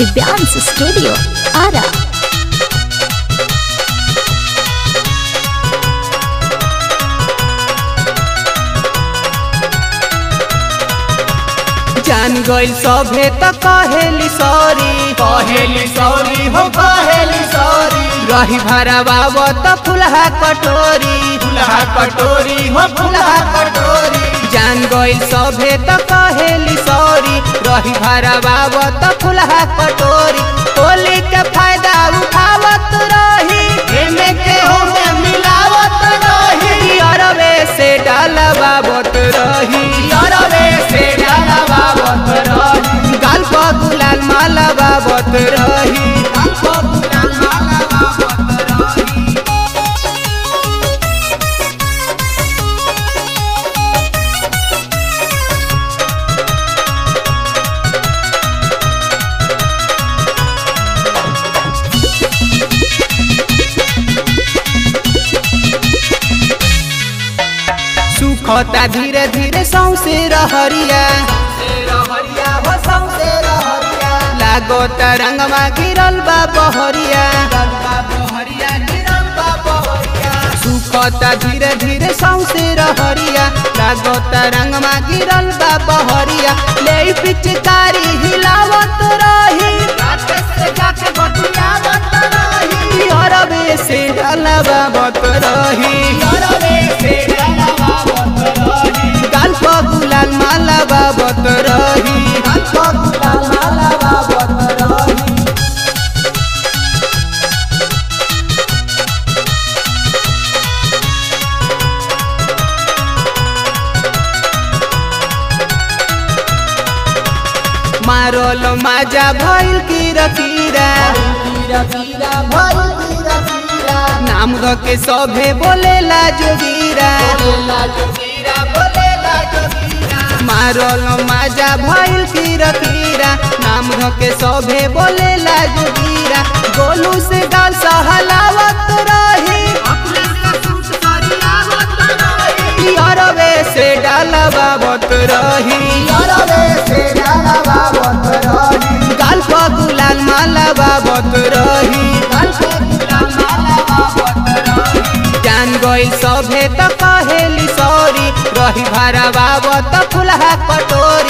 Divyansh studio Ara. जान गइल सभे त कहेली सॉरी, कहेली सॉरी हो कहेली सॉरी। रही भरवाव त फुलहा कटोरी, फुलहा कटोरी हो फुलहा कटोरी। जान गइल सभे त कहेली सॉरी, रही भरवाव त फुलहा कटोरी। होली के फायदा उठावत रही, एमे के होमे मिलावत रही। अरवे से डालवावत रही, अरवे से डालवावत रही। गाल पर गुलाल मालवावत रही, गाल पर गुलाल मालवावत रही। सुखता धीरे धीरे सौंसे रहरिया, लागोता रंगवा गिरल बा बहरिया। सुखता धीरे धीरे सौंसे रहरिया, लागोता रंगवा गिरल बा बहरिया। ले पिचकारी हिलावत रही, अरबे से डालवावत रही, अरबे से डालवावत रही। गाल पर गुलाल मालवावत रही, गाल पर गुलाल मालवावत रही। मारल माजा भइल कीरा कीरा, नाम ध के सभे बोलेला जोगीरा। मारल माजा भइल कीरा कीरा, नाम ध के सभे बोलेला जोगीरा। गोलू से गाल सहलावत रही, अरवे से डालवावत रही, अरवे से डालवावत रही। गाल पर गुलाल मालवावत रही, गाल पर गुलाल मालवावत रही। जान गइल सभे त कहेली सॉरी, रही भरवाव त फुलहा कटोरी।